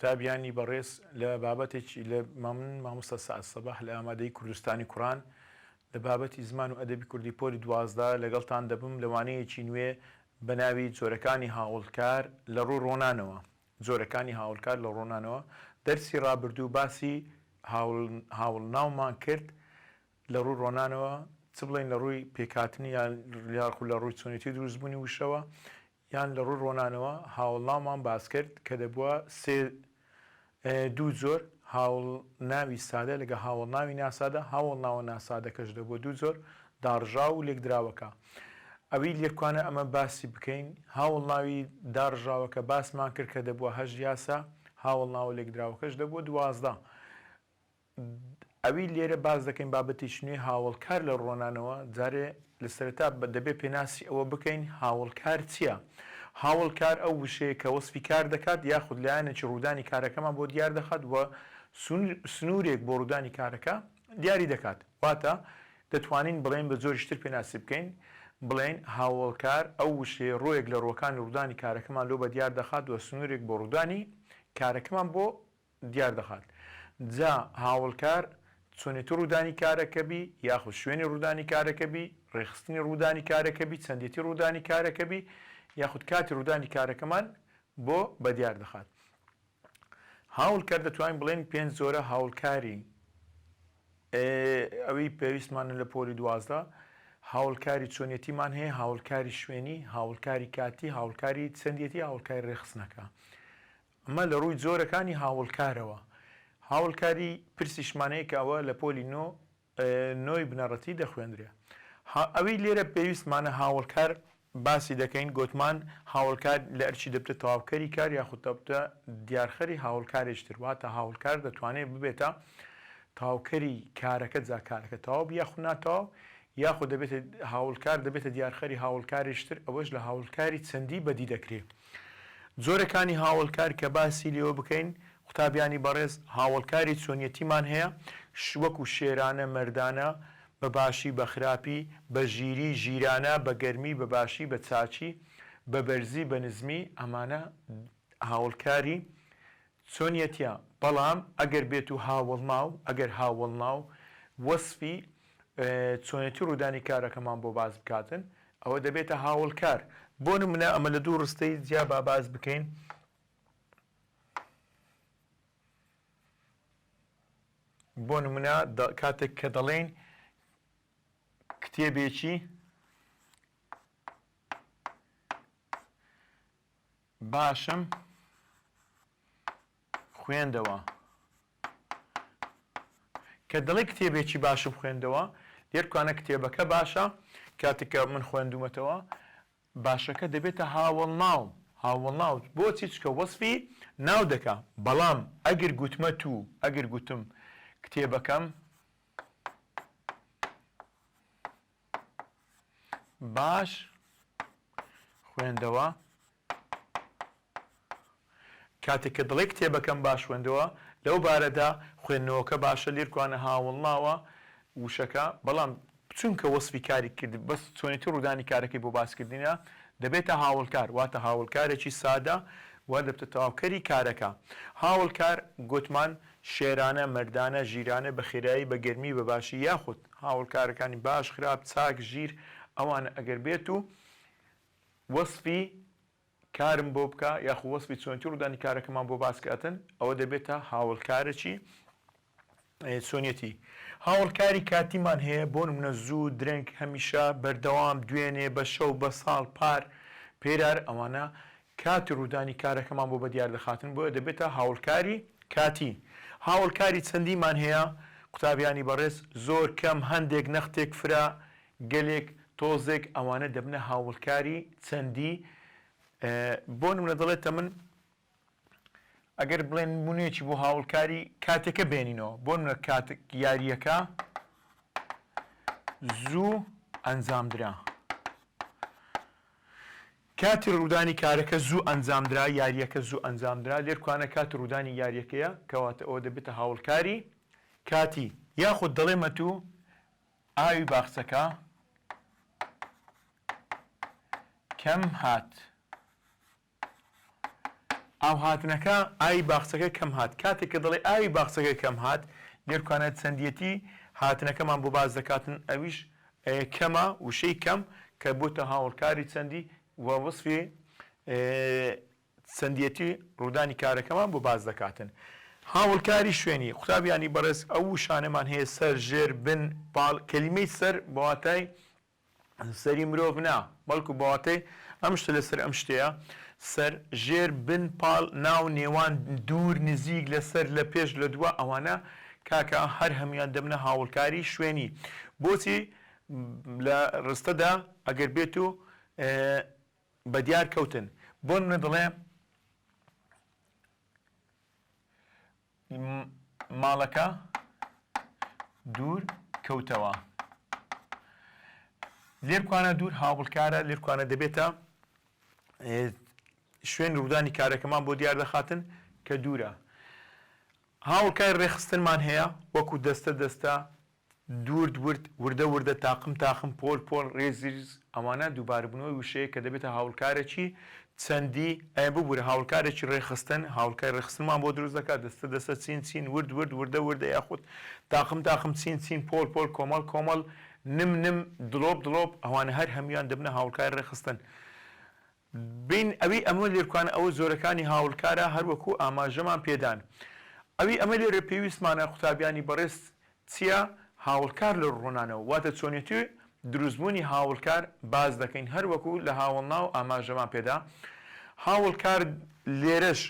قوتابیانی بەڕێز لە بابەتێکی لە من مامۆستا سەعد سەباح لە ئامادەیی کوردستانی کوڕان لە بابەتی زمان و ئەدەبی کوردی پۆلی 12 لەگەڵتان دەبم لە وانەیەکی نوێ بە ناوی جۆرەکانی هاوڵکار لە ڕووی ڕۆنانەوە جۆرەکانی هاوڵکار لە ڕۆنانەوە دەرسی ڕابردوو باسی هاوڵناومان کرد لە ڕووی ڕۆنانەوە چ بڵێین لە ڕووی پێکهاتنی یان یاخود لە ڕووی چۆنێتی دروستبوونی وشەوە یان لە ڕووی ڕۆنانەوە هاوەڵناومان باس کرد کە دەبووە سێ دوو جۆر هاوەڵناوی سادە لەگە هاوەڵناوی ناسادە، هاوەڵناوە ناسادەکەش دەبووە دوو جۆر داڕژاو و لێکدراوەکە. ئەوی لێکوانە ئەمە باسی بکەین هاوەڵناوی داڕژاوەکە باسمان کرد کە دەبووە هەشت یاسا، هاوەڵناوە لێکدراوەکەش دەبووە 12. ئەوی لێرە باس دەکەین بابەتێکی نوێ هاوەڵکار لە ڕۆنانەوە، جارێ لە سەرەتا دەبێ پێناسی ئەوە بکەین هاوەڵکار چییە؟ هاوەڵکار ئەو وشەیە کە وەسفی کار دەکات یاخود لایەنێکی ڕوودانی کارەکەمان بۆ دیار دەخات و سنوورێک بۆ ڕوودانی کارەکە دیاری دەکات. واتە دەتوانین بڵێین بە جۆریش تر پێناسی بکەین بڵێین هاوەڵکار ئەو وشەیە ڕووێک لە ڕووەکانی ڕوودانی کارەکەمان لۆ بەدیار دەخات و سنوورێک بۆ ڕوودانی کارەکەمان بۆ دیار دەخات. جا هاوڵکار چۆنێتی ڕوودانی کارەکە بی یاخود شوێنی ڕوودانی کارەکە بی، ڕێکخستنی ڕوودانی کارەکە بی، چەندێتی ڕوودانی کارەکە بی یاخود کاتی ڕوودانی کارەکەمان بۆ بەدیار دەخات. هاوڵکار دەتوانین بڵێین پێنج جۆرە هاوڵکاری ئەوی پێویستمانە لە پۆلی 12 هاوڵکاری چۆنیەتیمان هەیە، هاوڵکاری شوێنی، هاوڵکاری کاتی، هاوڵکاری چەندێتی، هاوڵکاری ڕێکخستنەکە. ئەمە لە ڕووی جۆرەکانی هاوڵکارەوە. هاوڵکاری پرسیشمان هەیە کە ئەوە لە پۆلی نۆ نۆی بنەڕەتی دەخوێندرێ. ئەوی لێرە پێویستمانە هاوڵکار باسی دەکەین گۆتمان هاوڵکار لە ئەرکی دەبتە تەواوکەری کار یاخود دەبتە دیارخەری هاوڵکارێکی تر واتە هاوڵکار دەتوانێت ببێتە تەواوکەری کارەکە جا کارەکە تەواو بی یاخود ناتەواو یاخود دەبێتە هاوڵکار دەبێتە دیارخەری هاوڵکارێکی تر ئەوەش لە هاوڵکاری چەندی بەدی دەکرێ. جۆرەکانی هاوەڵکار کە باسی لێوە بکەین قوتابیانی بەڕێز هاوەڵکاری چۆنیەتیمان هەیە وەکو شێرانە مەردانە بە باشی بە خراپی بە ژیری ژیرانە بە گەرمی بە باشی بە چاکی بە بەرزی بە نزمی ئەمانە هاوەڵکاری چۆنیەتیە بەڵام ئەگەر بێتو هاوەڵناو ئەگەر هاوەڵناو وەسفی چۆنێتی ڕوودانی کارەکەمان بۆ باس بکاتن ئەوە دەبێتە هاوەڵکار بۆ نمونە ئەمە لە دوو ڕستەی جیا با باس بکەین بۆ نمونە کاتێک کە دەڵێین کتێبێکی باشم خوێندەوە. کە دەڵێی کتێبێکی باشم خوێندەوە، لێرکوانە کتێبەکە باشە، کاتێک کە من خوێندوومەتەوە، باشەکە دەبێتە هاوەڵناو، هاوەڵناو بۆچی؟ چونکە وەسفی ناو دەکا. بەڵام ئەگر گوتمە توو، ئەگر گوتم کتێبەکەم باش خوێندەوە، کاتێک کە دەڵێی کتێبەکەم باش خوێندەوە، لەو بارەدا خوێندنەوەکە باشە، لێرکوانە هاوەڵناوە وشەکە، بەڵام چونکە وەسفی کاری کرد بەس چۆنێتی ڕوودانی کارەکەی بۆ باسکردنە دەبێتە هاوەڵکار، واتە هاوەڵکارێکی سادە و دەبتە تەواوکەری کارەکە. هاوەڵکار گۆتمان شێرانە، مەردانە، ژیرانە، بە خێرایی، بە گەرمی، بە باشی یاخود هاوەڵکارەکانی باش، خراپ، چاک، ژیر ئەوانە ئەگەر بێت و وەسفی کارم بۆ بکا یاخو وەسفی چۆنێتی ڕوودانی کارەکەمان بۆ باس کاتن ئەوە دەبێتە هاوەڵکارێکی چۆنیەتی هاوەڵکاری کاتیمان هەیە بۆ نمونە زوو درەنگ هەمیشە بەردەوام دوێنێ بە شەو بە ساڵ پار پێرار ئەوانە کاتی ڕوودانی کارەکەمان بۆ بەدیار دەخاتن بۆیە دەبێتە هاوەڵکاری کاتی هاوەڵکاری چەندیمان هەیە قوتابیانی بەڕێز زۆر کەم هەندێک نەختێک فرە گەلێک، تۆزێک، ئەوانە دەبنە هاوڵکاری چەندی، بۆ نمونە دەڵێتە من ئەگەر بڵێن نمونەیەکی بۆ هاوڵکاری کاتێکە بێنینەوە بۆ نمونە کات یارییەکە زوو ئەنجامدرا کاتی ڕوودانی کارەکە زوو ئەنجامدرا یارییەکە زوو ئەنجامدرا لێرکوانە کاتی ڕوودانی یارییەکەیە کەواتە ئەوە دەبێتە هاوڵکاری کاتی یاخود دەڵێمە تو ئاوی باخچەکە کەم هات. ئاوهاتنەکە، ئاوی باخچەکە کەم هات. کاتێک کە دەڵێ ئاوی باخچەکە کەم هات، لێرکانە چەندیەتی هاتنەکەمان بۆ باس دەکاتن ئەویش کەمە، وشەی کەم کە بۆتە هاوڵکاری چەندی و وەسفی چەندیەتی ڕوودانی کارەکەمان بۆ باس دەکاتن. هاوڵکاری شوێنی، قوتابیانی بەڕێز ئەو وشانەمان هەیە سەر، ژێر، بن، پاڵ، کەلیمەی سەر بە واتای سەری مرۆڤ نا، بەڵکو بە واتای ئەم شتە لەسەر ئەم شتەیە، سەر، ژێر، بن، پاڵ، ناو، نێوان، دوور، نزیک، لەسەر، لە پێش، لە دوا، ئەوانە کاکە هەر هەموویان دەبنە هاوڵکاری شوێنی. بۆچی لە ڕستەدا ئەگەر بێت و بەدیار کەوتن. بۆ نمونە دەڵێ ماڵەکە دوور کەوتەوە. لێرکوانە دوور هاوڵکارە، لێرکوانە دەبێتە شوێن ڕوودانی کارەکەمان بۆ دیار دەخاتن کە دوورە. هاوڵکاری ڕێکخستنمان هەیە وەکو دەستە دەستە، ورد ورد، وردە وردە، تاقم تاقم، پۆل پۆل، ڕیز ڕیز، ئەوانە دووبارەبوونەوەی وشەیە کە دەبێتە هاوڵکارێکی چەندی، ئێ ببورە هاوڵکارێکی ڕێکخستن، هاوڵکاری ڕێکخستنمان بۆ دروست دەکات، دەستە دەستە، چین چین، ورد ورد، وردە وردە یاخود تاقم تاقم، چین چین، پۆل پۆل، کۆمەڵ کۆمەڵ، نم نم، دڵۆپ دڵۆپ، ئەوانە هەر هەموویان دەبنە هاوڵکاری ڕێکخستن. بین ئەوی ئەمە لێرکوانە ئەوە جۆرەکانی هاوڵکارە هەروەکو ئاماژەمان پێدان ئەوی ئەمە لێرە پێویستمانە قوتابیانی بەڕێز چیە هاوڵکار لە ڕۆنانەوە واتە چۆنێتی دروستبوونی هاوڵکار باس دەکەین هەروەکو لە هاوڵناو ئاماژەمان پێدا هاوڵکار لێرەش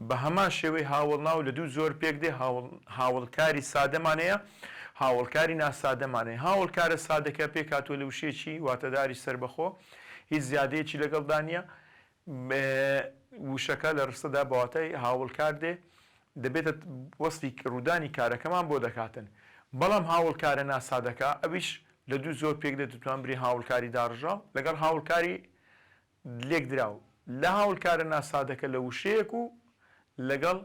بە هەمان شێوەی هاوەڵناو لە دوو جۆر پێک دێ، هاوەڵکاری سادەمان هەیە، هاوەڵکاری ناسادەمان هەیە. هاوەڵکارە سادەکە پێکهاتووە لە وشەیەکی واتاداری سەربەخۆ، هیچ زیادەیەکی لەگەڵدا نییە، وشەکە لە ڕستەدا بە واتای هاوەڵکار دێ، دەبێتە وەسفی ڕوودانی کارەکەمان بۆ دەکاتن. بەڵام هاوەڵکارە ناسادەکە ئەویش لە دوو جۆر پێک دێت، دەتوانین بڵێین هاوەڵکاری داڕژاو لەگەڵ هاوەڵکاری لێکدراو لە هاوڵکارە ناسادەکە لە وشەیەک و لەگەڵ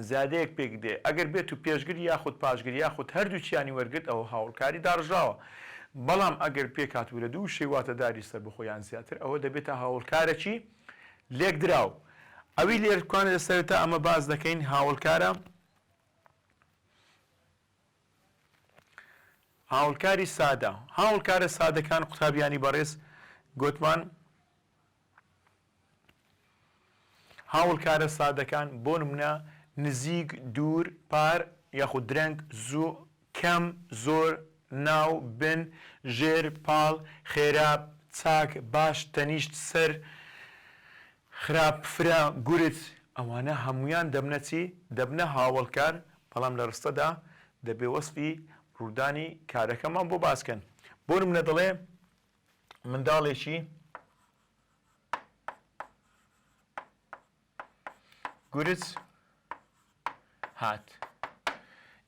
زیادەیەک پێک دێ، ئەگەر بێت و پێشگر یاخود پاشگر یاخود هەردووکیانی وەرگرت ئەوە هاوڵکاری داڕژاوە، بەڵام ئەگەر پێکهاتبوو لە دوو وشەی واتاداری سەربەخۆ یان زیاتر ئەوە دەبێتە هاوڵکارەکی لێکدراو. ئەوی لێرکوانە لە سەرەتا ئەمە باس دەکەین هاوڵکارە. هاوڵکاری سادە، هاوڵکارە سادەکان قوتابیانی بەڕێز گۆتمان هاوڵکارە سادەکان بۆ نمونە نزیک، دوور، پار یاخود درەنگ، زوو، کەم، زۆر، ناو، بن، ژێر، پاڵ، خێرا، چاک، باش، تەنیشت، سەر، خراپ، فرە، گورج، ئەوانە هەموویان دەبنە چی؟ دەبنە هاوەڵکار، بەڵام لە ڕستەدا دەبێ وەسفی ڕوودانی کارەکەمان بۆ باس کەن. بۆ نموونە دەڵێ منداڵێکی گورج هات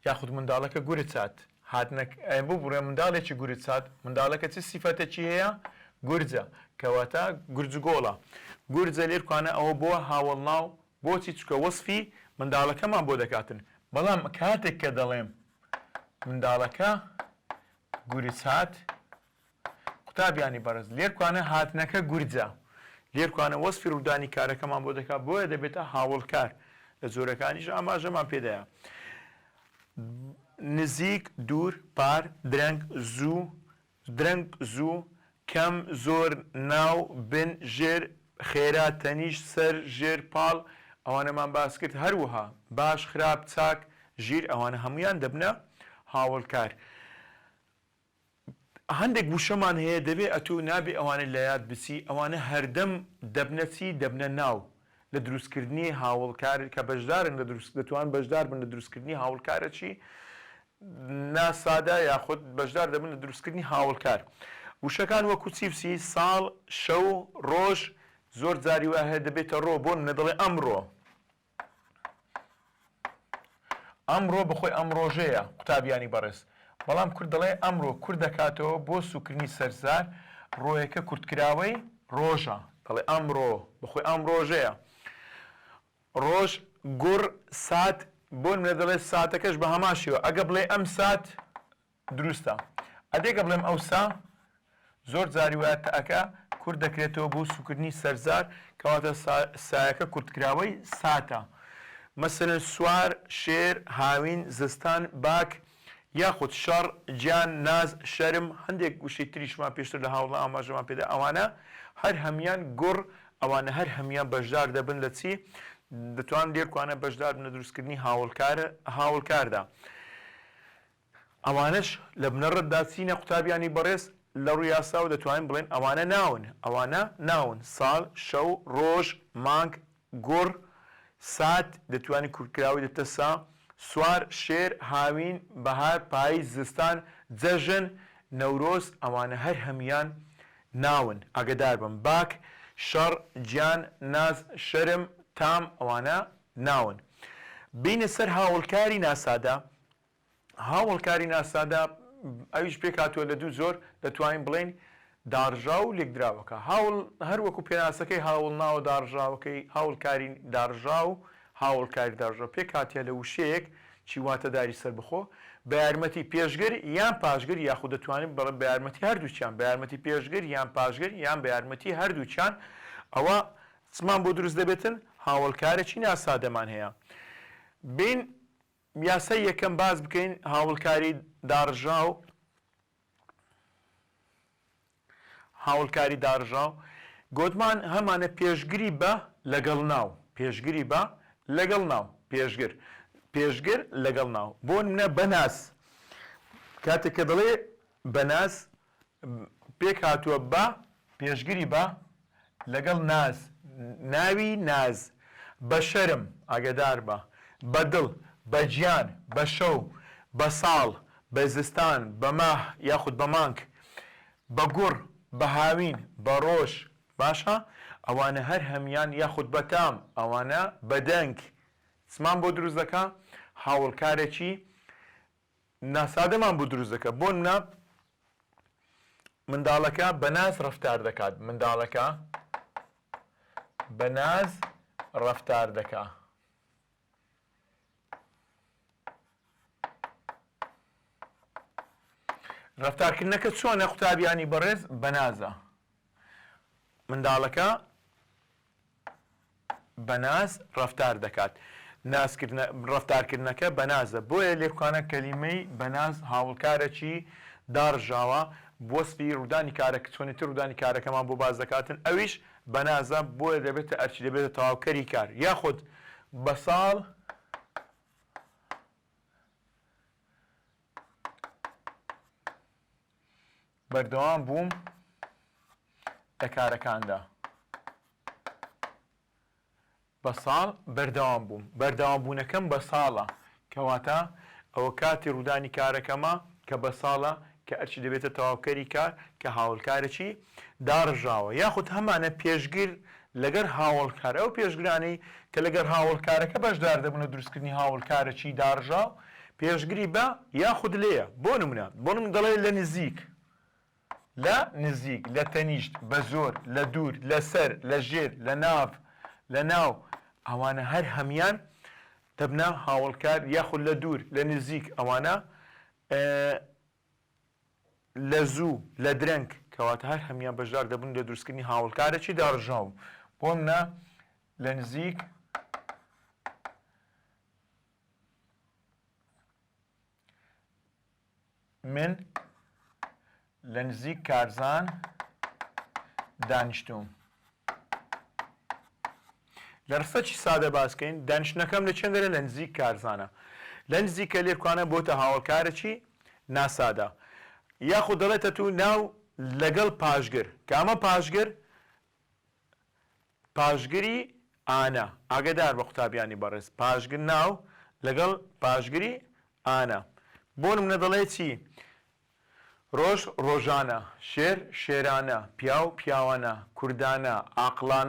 یاخود منداڵەکە گورج هات هاتنە ببورە منداڵێکی گورج هات منداڵەکە چ سیفەتێکی هەیە گورجە کەواتە گورجگۆڵە گورجە لێرکوانە ئەوە بۆ هاوەڵناو بۆچی چکە وەسفی منداڵەکەمان بۆ دەکاتن بەڵام کاتێک کە دەڵێم منداڵەکە گورج هات قوتابیانی بەڕێز لێرکوانە هاتنەکە گورجە. لێرکوانە وەسفی ڕوودانی کارەکەمان بۆ دەکات بۆیە دەبێتە هاوڵکار. لە جۆرەکانیش ئاماژەمان پێدایە. نزیک، دوور، پار، درەنگ، زوو، درەنگ، زوو، کەم، زۆر، ناو، بن، ژێر، خێرا، تەنیشت، سەر، ژێر، پاڵ، ئەوانەمان باس کرد. هەروەها باش، خراپ، چاک، ژیر ئەوانە هەموویان دەبنە هاوڵکار. هەندێک وشەمان هەیە دەبێ ئەتوو نابێ ئەوانە لە یاد بچی ئەوانە هەردەم دەبنە چی دەبنە ناو لە دروستکردنی هاوڵکار کە بەشدارن لە دروست دەتوان بەشدار بن لە دروستکردنی هاوڵکارە چی ناسادە یاخود بەشدار دەبن لە دروستکردنی هاوڵکار وشەکان وەکو چی بچی ساڵ شەو ڕۆژ زۆر جاری وایە هەیە دەبێتە ڕۆ بۆ نمونە دەڵێ ئەمڕۆ ئەمڕۆ بەخۆی ئەم ڕۆژەیە قوتابیانی بەڕێز، بەڵام کورد دەڵێ ئەمرۆ کورت دەکاتەوە بۆ سووکردنی سەرزار، ڕۆیەکە کورتکراوەی ڕۆژە، دەڵێ ئەمڕۆ بەخۆی ئەم ڕۆژەیە. ڕۆژ، گوڕ، سات، بۆ نمونە دەڵێ ساتەکەش بە هەمان شێوە ئەگە بڵێ ئەم سات دروستە. ئەدێ گە بڵێم ئەوسا زۆر جاری وایە تەئەکە. کورت دەکرێتەوە بۆ سوکردنی سەرزار، کەواتە سایەکە کورتکراوەی ساتە. مەسەلەن سوار، شێر، هاوین، زستان، باک، یاخود شەڕ، گیان، ناز، شەرم، هەندێک وشەی تریشمان پێشتر لە هاوڵە ئاماژەمان پێدا ئەوانە هەر هەموویان گوڕ، ئەوانە هەر هەموویان بەشدار دەبن لە چی؟ دەتوانن لێرکوانە بەشدار بن لە دروستکردنی هاوڵکار هاوڵکاردا. ئەوانەش لە بنەڕەتدا چینە قوتابیانی بەڕێز؟ لە ڕووی یاساوە دەتوانین بڵێین ئەوانە ناون، ئەوانە ناون، ساڵ، شەو، ڕۆژ، مانگ، گوڕ، سات، دەتوانین کورتکراوەی دەبتە سا، سوار، شێر، هاوین، بەهار، پاییز، زستان، جەژن، نەورۆز، ئەوانە هەر هەموویان ناون، ئاگەداربن، باک، شەڕ، گیان، ناز، شەرم، تام، ئەوانە ناون. بێینە سەر هاوڵکاری ناسادە، هاوەڵکاری ناسادە ئەویش پێکهاتووە لە دوو جۆر، دەتوانین بڵێین داڕژاو و لێکدراوەکە. هاوڵ هەر وەکو پێناسەکەی هاوڵناوە داڕژاوەکەی هاوڵکاری داڕژاو، هاوڵکاری داڕژاو پێکهاتیە لە وشەیەک چی واتەداری سەربەخۆ بە یارمەتی پێشگر یان پاشگر یاخود دەتوانین بڵێن بە یارمەتی هەردووکیان بە یارمەتی پێشگر یان پاشگر یان بە یارمەتی هەردووکیان ئەوە چمان بۆ دروست دەبێتن هاوڵکارێکی ناسادەمان هەیە. بین یاسای یەکەم باس بکەین هاوڵکاری داڕژاو هاوڵکاری داڕژاو گۆتمان هەمانە پێشگری بە لەگەڵ ناو پێشگری بە لەگەڵ ناو پێشگر پێشگر لەگەڵ ناو بۆ نمونە بەناز کاتێک کە دەڵێ بەناز پێک هاتووە بە پێشگری بە لەگەڵ ناز ناوی ناز بە شەرم ئاگەدار بە بە دڵ بە گیان بە شەو بە ساڵ بە زستان بە ماه یاخود بە مانگ بە گوڕ بە هاوین بە ڕۆژ باشە ئەوانە هەر هەموان یاخود بە تام ئەوانە بە دەنگ چمان بۆ دروست دەکا هاوڵکارێکی ناسادەمان بۆ دروست دەکات بۆ نمونە منداڵەکە بە ناز ڕەفتار دەکات منداڵەکە بە ناز ڕەفتار دەکا. ڕەفتارکردنەکە چۆنە قوتابیانی بەڕێز بەنازە منداڵەکە بەناز ڕەفتار دەکات. نازکردنە ڕەفتارکردنەکە بەنازە. بۆیە لێکخانە کەلیمەی بەناز هاوڵکارەکی داڕژاوە وەسفی ڕوودانی کارەک چۆنێتی ڕوودانی کارەکەمان بۆ باس دەکاتن ئەویش بەنازە بۆیە دەبێتە ئەرکی دەبێتە تەواوکەری کار یاخود بە ساڵ بەردەوام بووم لە کارەکاندا. بە ساڵ بەردەوام بووم. بەردەوام بوونەکەم بە ساڵە. کەواتە ئەوە کاتی ڕوودانی کارەکەمە کە بە ساڵە کە ئەرکی دەبێتە تەواوکەری کار کە هاوڵکارێکی داڕژاوە یاخود هەمانە پێشگر لەگەر هاوڵکار ئەو پێشگرانەی کە لەگەر هاوڵکارەکە بەشدار دەبن لە دروستکردنی هاوڵکارێکی داڕژاو پێشگری بە یاخود لێیە بۆ نمونە بۆ نمونە دەڵێ لە نزیک لە نزیک، لە تەنیشت، بە زۆر، لە دوور، لە سەر، لە ژێر، لە ناڤ، لە ناو، ئەوانە هەر هەموان دەبنە هاوەڵکار یاخود لە دوور، لە نزیک، ئەوانە لە زوو، لە درەنگ، کەواتە هەر هەموان بەشدار دەبن لە دروستکردنی هاوەڵکارێکی داڕژاو. بۆ نمونە لە نزیک. من لە نزیک کارزان دانیشتووم. لە ڕستەکی سادە باس کەین دانیشتنەکەم لە چێندەرە لە نزیک کارزانە. لە نزیکە لێرکوانە بۆتە هاوەڵکارێکی ناسادە. یاخود دەڵێتە تو ناو لەگەڵ پاشگر. کامە پاشگر؟ پاشگری ئانە، ئاگەدار بە قوتابیانی بەڕێز، پاشگر ناو لەگەڵ پاشگری ئانە. بۆ نمونە دەڵێ چی؟ ڕۆژ ڕۆژانە، شێر شێرانە، پیاو پیاوانە، کوردانە، عاقڵان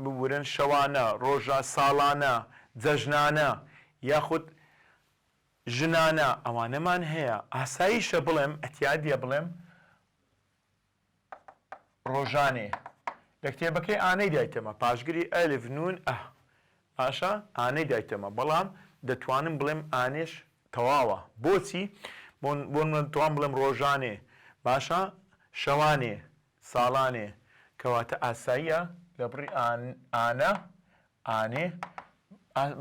ببورن شەوانە، ڕۆژە ساڵانە، جەژنانە یاخود ژنانە ئەوانەمان هەیە. ئاساییشە بڵێم، ئەتیادیە بڵێم ڕۆژانێ لە کتێبەکەی ئانەی دایتەمە پاشگری ئەلف نون ئە باشە ئانەی دایتەمە بەڵام دەتوانم بڵێم ئانێش تەواوە بۆچی بۆ من توان بڵێم ڕۆژانێ باشە شەوانێ ساڵانێ. کەواتە ئاساییە لە بڕی ئانە، ئانێ،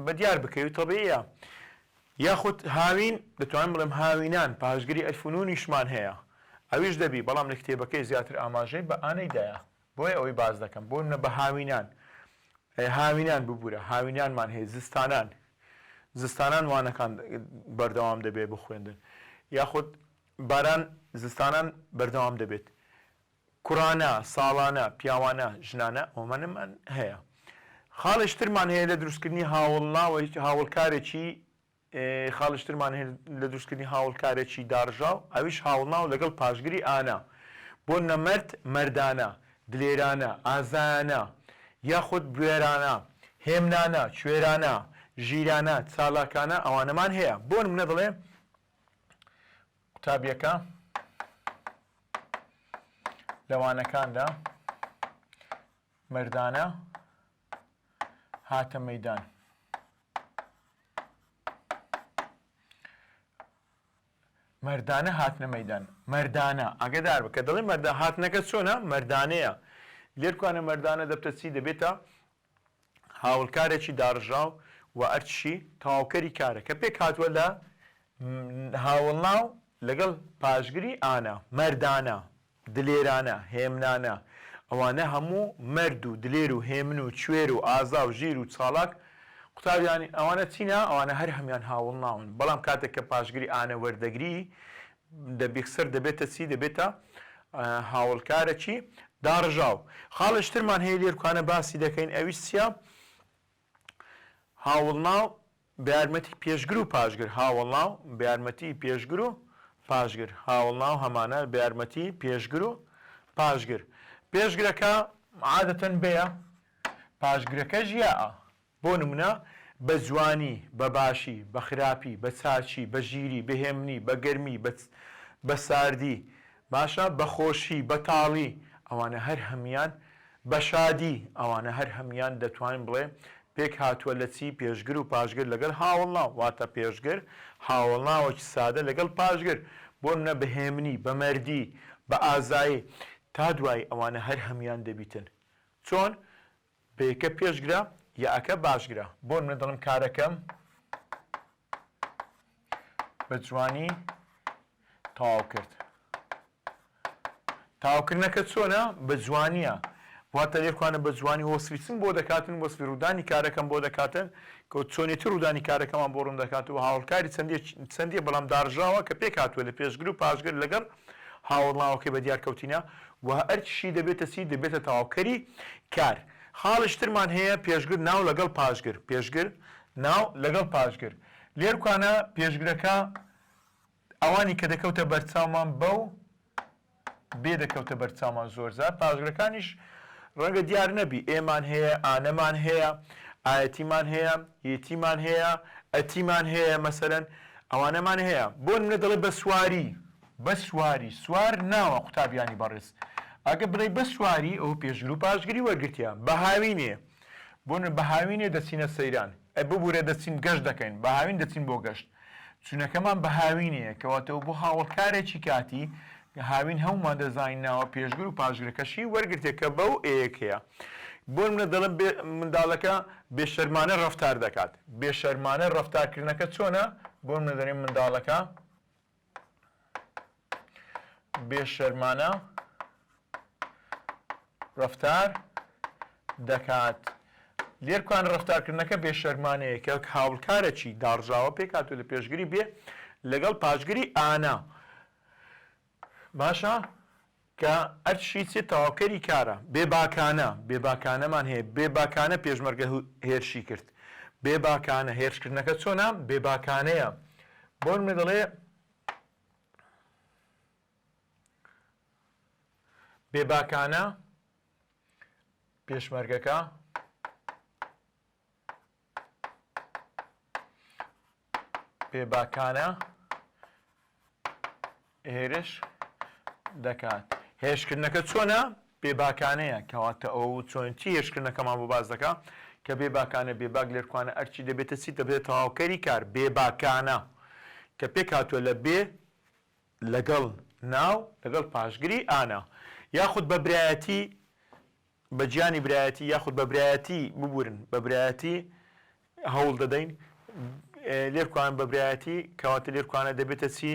بە دیار بکەوی تەبیعیە. یاخود هاوین، دەتوانم بڵێم هاوینان، پاشگری ئەلف و نوونیشمان هەیە، ئەویش دەبی، بەڵام لە کتێبەکەی زیاتر ئاماژەی بە ئانەی دایە، بۆیە ئەوەی باس دەکەم. بۆ نمونە بە هاوینان، هاوینان ببورە، هاوینانمان هەیە، زستانان، زستانان وانەکان بەردەوام دەبێت بۆ خوێندن، یاخود باران زستانان بەردەوام دەبێت. کوڕانە، ساڵانە، پیاوانە، ژنانە ئەوانەمان هەیە. خاڵێکی ترمان هەیە لە دروستکردنی هاوڵناوێکی هاوڵکارێکی خاڵێکی ترمان هەیە لە دروستکردنی هاوڵکارێکی داڕژاو ئەویش هاوڵناو لەگەڵ پاشگری ئانە. بۆ نمونە مەرد، مەردانە، دلێرانە، ئازایانە، یاخود بوێرانە، هێمنانە، کوێرانە، ژیرانە، چالاکانە ئەوانەمان هەیە. بۆ نمونە دەڵێ قوتابیەکە لە وانەکاندا مەردانە هاتە مەیدان. مەردانە هاتنە مەیدان مەردانە ئاگدار بکە دەڵێ مەردە هاتنەکە چۆنە مەردانەیە لێرکوانە مەردانە دەبتە چی دەبێتە هاوڵکارێکی داڕژاو و ئەرچی تەواوکەری کارە کە پێکهاتووە لە هاوڵناو لەگەڵ پاشگری ئانە، مەردانە، دلێرانە، هێمنانە، ئەوانە هەموو مەرد و دلێر و هێمن و کوێر و ئازا و ژیر و چاڵاک قوتابیانی ئەوانە چینە؟ ئەوانە هەر هەموویان هاوڵناون بەڵام کاتێک کە پاشگری ئانە وەردەگری دەبیخسەر دەبێتە چی؟ دەبێتە هاوڵکارەکی داڕژاو. خاڵێکی ترمان هەیە لێرکانە باسی دەکەین ئەویش چیە؟ هاوڵناو بە یارمەتی پێشگر و پاشگر هاوڵناو بە یارمەتی پێشگر و پاشگر هاوڵناو هەمانە بە یارمەتی پێشگر و پاشگر پێشگرەکە عادەتەن بەیە پاشگرەکەش یاء بۆ نمونە، بە جوانی، بە باشی، بە خراپی، بە چاکی، بە ژیری، بە هێمنی، بە گەرمی، بە بە ساردی، باشە، بە خۆشی، بە تاڵی، ئەوانە هەر هەموویان، بە شادی، ئەوانە هەر هەموویان دەتوانین بڵێ پێک هاتووە لە چی؟ پێشگر و پاشگر لەگەڵ هاوەڵناو، واتە پێشگر هاوەڵناوێکی سادە لەگەڵ پاشگر، بۆ نمونە بە هێمنی، بە مەردی، بە ئازایی، تا دوایی ئەوانە هەر هەموویان دەبیتن. چۆن؟ بەیەکە پێشگرە یەئەکە باشگرە. بۆ نمونە دەڵێم کارەکەم بە جوانی تەواو کرد. تەواوکردنەکە چۆنە؟ بە جوانیە. واتە لێرکوانە بە جوانی وەسفی چم بۆ دەکاتن، وەسفی ڕوودانی کارەکەم بۆ دەکاتن، کە چۆنێتی ڕوودانی کارەکەمان بۆ ڕوون دەکات و هاوڵکاری چەندیە چەندیە بەڵام داڕژاوە کە پێکهاتووە لە پێشگر و پاشگر لەگەڵ هاوەڵناوەکەی بە دیار کەوتینە و ئەرکیشی دەبێتە چی؟ دەبێتە تەواوکەری کار. خاڵێکی ترمان هەیە پێشگر ناو لەگەڵ پاشگر پێشگر ناو لەگەڵ پاشگر لێرکانە پێشگرەکە ئەوانی کە دەکەوتە بەرچاومان بەو بێ دەکەوتە بەرچاومان زۆرجار پاشگرەکانیش ڕەنگە دیار نەبی ئێمان هەیە ئانەمان هەیە ئایەتیمان هەیە یەتیمان هەیە ئەتیمان هەیە مەسەلەن ئەوانەمان هەیە بۆ نمونە دەڵێ بە سواری بە سواری، سوار ناوە قوتابیانی بەڕێز. ئەگەر بڵێی بە سواری ئەوە پێشگر و پاشگری وەرگرتیە. بە هاوینێ، بۆ نمونە بە هاوینێ دەچینە سەیران. ئەی ببورە دەچین گەشت دەکەین. بە هاوین دەچین بۆ گەشت. چونەکەمان بە هاوینێیە. کەواتە ئەوە بۆ هاوەڵکارێکی کاتی، هاوین هەموومان دەزانین ناوە پێشگر و پاشگرەکەشی وەرگرتیە کە بەو ئێیەکەیە. بۆ نمونە دەڵێم بێ منداڵەکە بێشەرمانە ڕەفتار دەکات. بێشەرمانە ڕەفتارکردنەکە چۆنە؟ بۆ نمونە دەڵێین منداڵەکە. بێشەرمانە ڕەفتار دەکات. لێرکوان ڕەفتارکردنەکە بێشەرمانەیە کە هاوڵکارەکی داڕژاوە پێکهاتووە لە پێشگری بێ لەگەڵ پاشگری ئانە. باشە کە ئەرچی چی تەواوکەری کارە. بێباکانە، بێباکانەمان هەیە، بێباکانە پێشمەرگە هێرشی کرد. بێباکانە، هێرشکردنەکە چۆنە؟ بێباکانەیە. بۆ نمونە دەڵێ بێباکانە پێشمەرگەکە بێباکانە هێرش دەکات. هێرشکردنەکە چۆنە؟ بێباکانەیە. کەواتە ئەو چۆنێتی هێرشکردنەکەمان بۆ باس دەکا کە بێباکانە، بێباک لێرکوانە ئەرکی دەبێتە چی؟ دەبێتە تەواوکەری کار. بێباکانە کە پێکهاتووە لە بێ لەگەڵ ناو لەگەڵ پاشگری ئانە یاخود بە برایەتی. بە گیانی برایەتی یاخود بە برایەتی ببورن بە برایەتی هەوڵ دەدەین لێرکوان بە برایەتی کەواتە لێرکوانە دەبێتە چی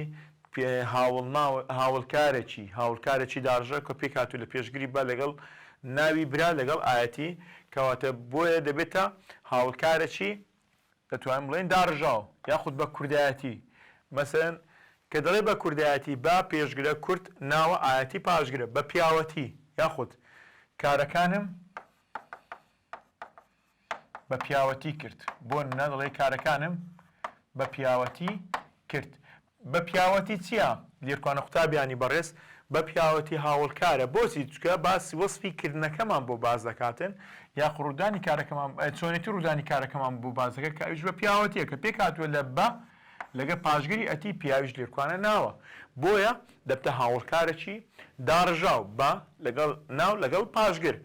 هاوڵناو هاوڵکارێکی هاوڵکارێکی داڕژە کە پێکهاتوو لە پێشگری بە لەگەڵ ناوی برا لەگەڵ ئایەتی کەواتە بۆیە دەبێتە هاوڵکارێکی دەتوانین بڵێین داڕژاو یاخود بە کوردایەتی مەسەلەن کە دەڵێ بە کوردایەتی با پێشگرە کورد ناوە ئایەتی پاشگرە بە پیاوەتی یاخود کارەکانم بە پیاوەتی کرد بۆ نمونە دەڵێ کارەکانم بە پیاوەتی کرد بە پیاوەتی چیە؟ لێرکوانە قوتابیانی بەڕێز بە پیاوەتی هاوڵکارە بۆچی؟ چونکە باسی وەسفی کردنەکەمان بۆ باس دەکاتن یاخو ڕوودانی کارەکەمان چۆنێتی ڕوودانی کارەکەمان بۆ باس دەکات کە ئەویش بە پیاوەتیە کە پێکهاتووە لە بە لەگەڵ پاشگری ئەتی پیاویش لێرکوانە ناوە بۆیە دەبتە هاوڵکارەکی داڕژاو بە لەگەڵ ناو لەگەڵ پاشگر.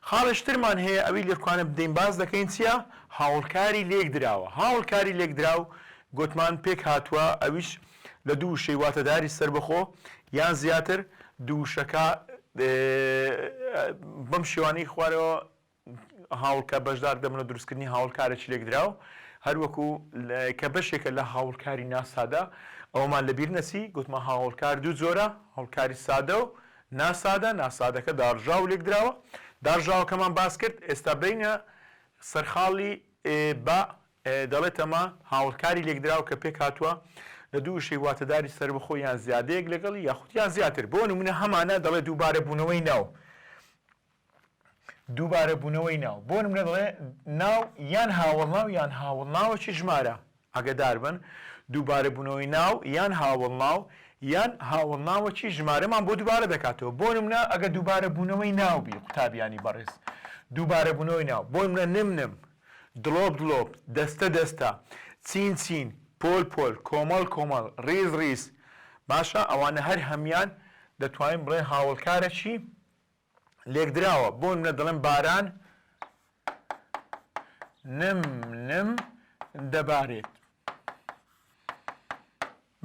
خاڵێش ترمان هەیە ئەوی لێرکوانە بدەین باس دەکەین چیە؟ هاوڵکاری لێکدراوە هاوڵکاری لێکدراو گۆتمان پێک هاتووە ئەویش لە دوو وشەی واتەداری سەربەخۆ یان زیاتر، دوو وشەکە بەم شێوانەی خوارەوە هاوڵکە بەشدار دەبن لە دروستکردنی هاوڵکارێکی لێکدراو، هەروەکو کە بەشێکە لە هاوڵکاری ناسادە، ئەوەمان لەبیر نەچی گوتمان هاوڵکار دوو جۆرە، هاوڵکاری سادە و ناسادە، ناسادەکە داڕژاو و لێکدراوە، داڕژاوەکەمان باس کرد، ئێستا بێینە سەر خاڵی بە دەڵێت ئەمە هاوڵکاری لێکدراو کە پێکهاتووە لە دوو وشەی واتەداری سەربەخۆ یان زیادەیەک لەگەڵی یاخود یان زیاتر. بۆ نموونە هەمانە دەڵێ دووبارەبوونەوەی ناو. دووبارەبوونەوەی ناو. بۆ نموونە دەڵێ ناو یان هاوەڵناو یان هاوەڵناوەکی ژمارە. ئاگەدار بن دووبارەبوونەوەی ناو یان هاوەڵناو یان هاوەڵناوەکی ژمارەمان بۆ دووبارە دەکاتەوە. بۆ نموونە ئەگەر دووبارەبوونەوەی ناو بی قوتابیانی بەڕێز دووبارەبوونەوەی ناو بۆ نموونە نم نم دڵۆپ دڵۆپ، دەستە دەستە، چین چین، پۆل پۆل، کۆمەڵ کۆمەڵ، ڕیز ڕیز، باشە ئەوانە هەر هەموان دەتوانین بڵێین هاوەڵکارەکی لێکدراوە، بۆ نمونە دەڵێم باران نم نم دەبارێت.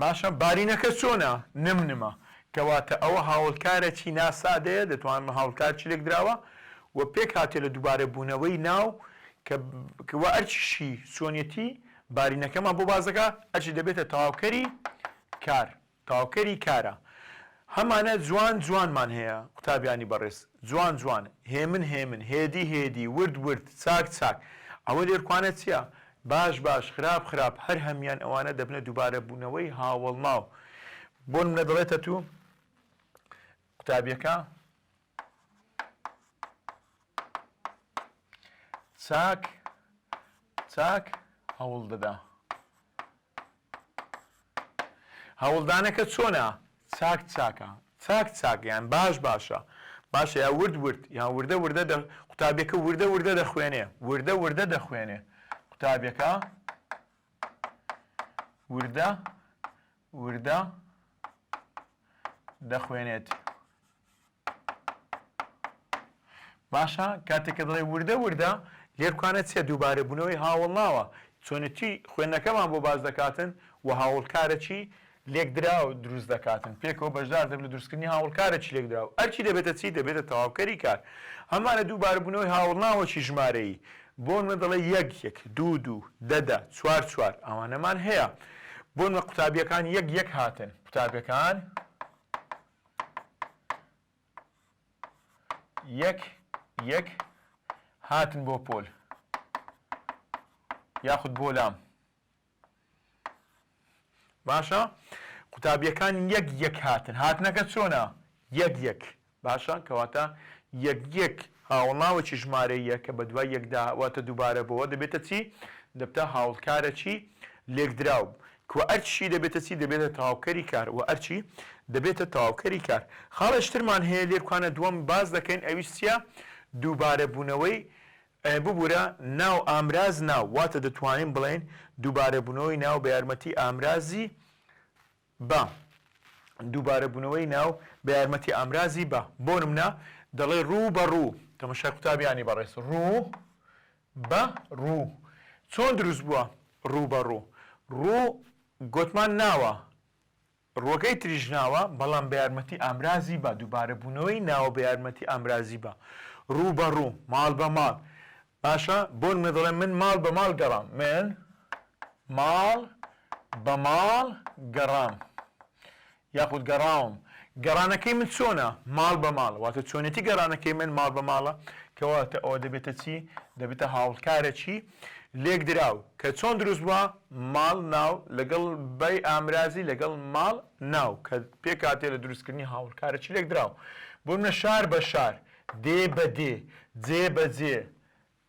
باشە بارینەکە چۆنە؟ نم نمە. کەواتە ئەوە هاوڵکارەکی ناسادەیە، دەتوانم هاوڵکارکی لێکدراوە و پێکهاتیە لە دووبارە بوونەوەی ناو کە وە ئەرکیشی چۆنیەتی بارینەکەمان بۆ باس دەکا، ئەرکی دەبێتە تەواوکەری کار. تەواوکەری کارە. هەمانە جوان جوانمان هەیە قوتابیانی بەڕێز. جوان جوان، هێمن هێمن، هێدی هێدی، ورد ورد، چاک چاک. ئەوە لێرکوانە چیە؟ باش باش، خراپ خراپ، هەر هەموان ئەوانە دەبنە دووبارە بوونەوەی هاوەڵناو. بۆ نمونە دەڵێتە تو قوتابیەکە چاک چاک هەوڵ دەدا. هەوڵدانەکە چۆنە؟ چاک چاکە. چاک چاک یان باش باشە. باشە یا ورد ورد یان وردە وردە دە قوتابیەکە وردە وردە دەخوێنێ. وردە وردە دەخوێنێ. قوتابیەکە وردە وردە دەخوێنێت. باشە کاتێک کە دەڵێ وردە وردە لێرکانە چیە دووبارە بوونەوەی هاوڵناوە چۆنێتی خوێندنەکەمان بۆ باس دەکاتن و هاوڵکارەکی لێکدراو دروست دەکاتن پێکەوە بەشدار دەبن لە دروستکردنی هاوڵکارەکی لێکدراو ئەرکی دەبێتە چی دەبێتە تەواوکەری کار هەمانە دووبارە بوونەوەی هاوڵناوەکی ژمارەیی بۆ نمونە دەڵێ یەک یەک دوو دوو دە دە چوار چوار ئەوانەمان هەیە بۆ نمونە قوتابیەکان یەک یەک هاتن قوتابیەکان یەک یەک هاتن بۆ پۆل یاخود بۆ لام باشە قوتابیەکان یەک یەک هاتن هاتنەکە چۆنە یەک یەک باشە کەواتە یەک یەک هاوڵناوەکی ژمارەییە کە بەدوای یەکدا واتە دووبارە بۆوە دەبێتە چی؟ دەبتە هاوڵکارەکی لێکدراو کوە ئەرکیشی دەبێتە چی؟ دەبێتە تەواوکەری کار وە ئەرکی دەبێتە تەواوکەری کار. خاڵێکی ترمان هەیە لێرکانە دووەم باس دەکەین ئەویش چیە؟ دووبارە بوونەوەی ببورە ناو ئامراز ناو واتە دەتوانین بڵێین دووبارە بوونەوەی ناو بە یارمەتی ئامرازی بە، دووبارەبوونەوەی ناو بە یارمەتی ئامرازی بە. بۆ نمونە دەڵێی ڕوو بە ڕوو، تەماشای قوتابیانی بەڕێز، ڕوو بە ڕوو چۆن دروست بووە؟ ڕوو بە ڕوو، ڕوو گۆتمان ناوە، ڕووەکەی تریش ناوە، بەڵام بە یارمەتی ئامرازی بە، دووبارەبوونەوەی ناوە بە یارمەتی ئامرازی بە. ڕوو بە ڕوو، ماڵ بە ماڵ. باشە بۆ نمونە دەڵێم من ماڵ بە ماڵ گەڕام. من ماڵ بە ماڵ گەڕام یاخود گەڕاوم. گەڕانەکەی من چۆنە؟ ماڵ بە ماڵ. واتە چۆنێتی گەڕانەکەی من ماڵ بە ماڵە. کەواتە ئەوە دەبێتە چی؟ دەبێتە هاوڵکارێکی لێکدراو. کە چۆن دروست بووە؟ ماڵ ناو لەگەڵ بەی ئامرازی لەگەڵ ماڵ ناو کە پێکهاتەیە لە دروستکردنی هاوڵکارێکی لێکدراو. بۆ نمونە شار بە شار، دێ بە دێ، جێ بە جێ،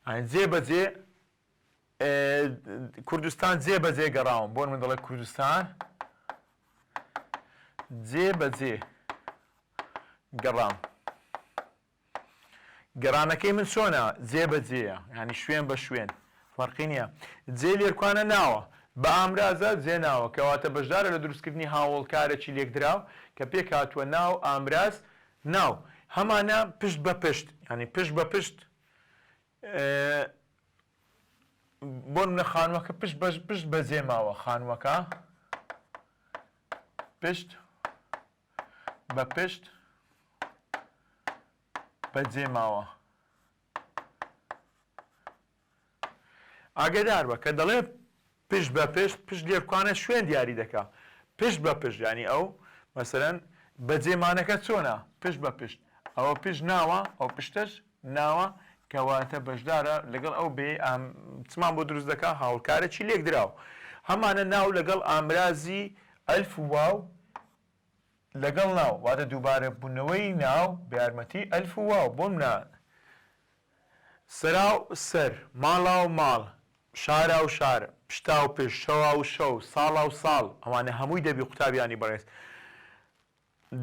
یانی جێ بە جێ کوردستان جێ بە جێ گەڕاوم. بۆ نمونە دەڵێ کوردستان جێ بە جێ گەڕام. گەڕانەکەی من چۆنە؟ جێ بە جێیە یانی شوێن بە شوێن فەرقی نییە. جێ لێرکوانە ناوە بە ئامرازە جێ ناوە کەواتە بەشدارە لە دروستکردنی هاوەڵکارێکی لێکدراو کە پێکهاتووە ناو ئامراز ناو هەمانە پشت بە پشت یانی پشت بە پشت بۆ نمونە خانووەکە پشت بە پشت بەجێ ماوە خانووەکە پشت بە پشت بەجێ ماوە. ئاگەدار بە کە دەڵێ پشت بە پشت پشت لێرکوانە شوێن دیاری دەکا پشت بە پشت یانی ئەو مەسەلەن بەجێمانەکە چۆنە پشت بە پشت ئەوە پشت ناوە ئەو پشتەش ناوە کەواتە بەشدارە لەگەڵ ئەو بێ ئام چمان بۆ دروست دەکا هاوڵکارێکی لێکدراو هەمانە ناو لەگەڵ ئامرازی ئەلف و واو لەگەڵ ناو واتە دووبارە بوونەوەی ناو بە یارمەتی ئەلف و واو بۆ منە سەراو سەر، ماڵاو ماڵ، شاراو شار، پشتاو پشت، شەواو شەو، ساڵاو ساڵ، ئەوانە هەمووی دەبی قوتابیانی بەڕێز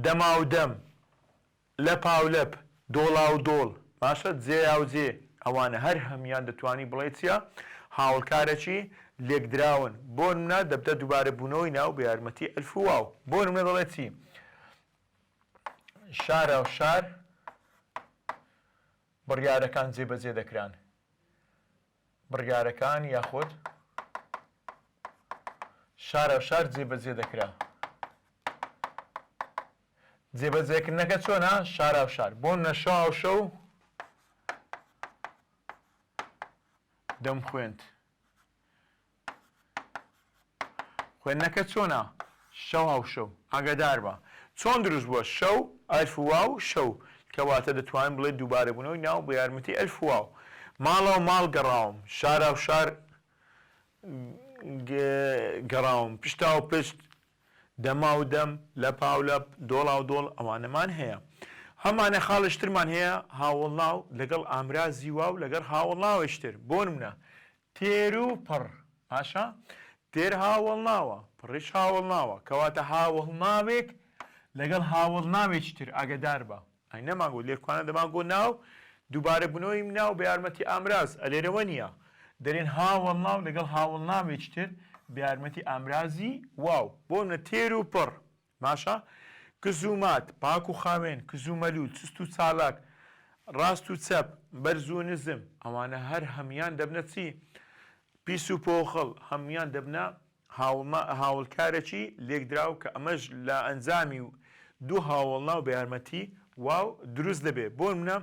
دەماو دەم، لەپاو لەپ، دۆڵاو دۆڵ، باشە جێیاو جێ، ئەوانە هەر هەموویان دەتوانی بڵێی چیە؟ هاوڵکارەکی لێکدراون، بۆ نمونە دەبتە دووبارە بوونەوەی ناو بە یارمەتی ئەلف و واو، بۆ نمونە دەڵێ چی؟ شاراو شار بڕیارەکان جێبەجێ دەکران. بڕیارەکان یاخود شاراو شار جێبەجێ دەکرا. جێبەجێکردنەکە چۆنە؟ شاراو شار. بۆ نمونە شەواو شەو دەمخوێند. خوێندنەکە چۆنە؟ شەواو شەو. ئاگاداربە. چۆن دروست بووە؟ شەو، ئەلف و واو، شەو. کەواتە دەتوانین بڵێین دووبارەبوونەوەی ناو بە یارمەتی ئەلف و واو. ماڵاو ماڵ گەڕاوم. شاراو شار گەڕاوم. پشتاو پشت، دەماو دەم، لەپاو لەپ، دۆڵاو دۆڵ ئەوانەمان هەیە. هەمانە خاڵێکی ترمان هەیە هاوەڵناو لەگەڵ ئامرازی واو لەگەڵ هاوەڵناوێکی تر. بۆ نمونە تێر و پڕ باشە تێر هاوەڵناوە پڕیش هاوەڵناوە کەواتە هاوەڵناوێک لەگەڵ هاوەڵناوێکی تر ئاگەدار بە ئەی نەمان گوت لێرکوانە دەمان گۆ ناو دووبارە بوونەوەی ناو بە یارمەتی ئامراز ئەلێرەوە نییە دەرێن هاوەڵناو لەگەڵ هاوەڵناوێکی تر بە یارمەتی ئامرازی واو بۆ نمونە تێر و پڕ باشە کز و مات، پاک و خاوێن، کز و مەلوول، چست و چالاک، ڕاست و چەپ، بەرز و نزم، ئەوانە هەر هەموویان دەبنە چی؟ پیس و پۆخڵ، هەموویان دەبنە هاوڵکارێکی لێکدراو کە ئەمەش لە ئەنجامی دوو هاوەڵناو بە یارمەتی واو دروست دەبێ. بۆ نمونە.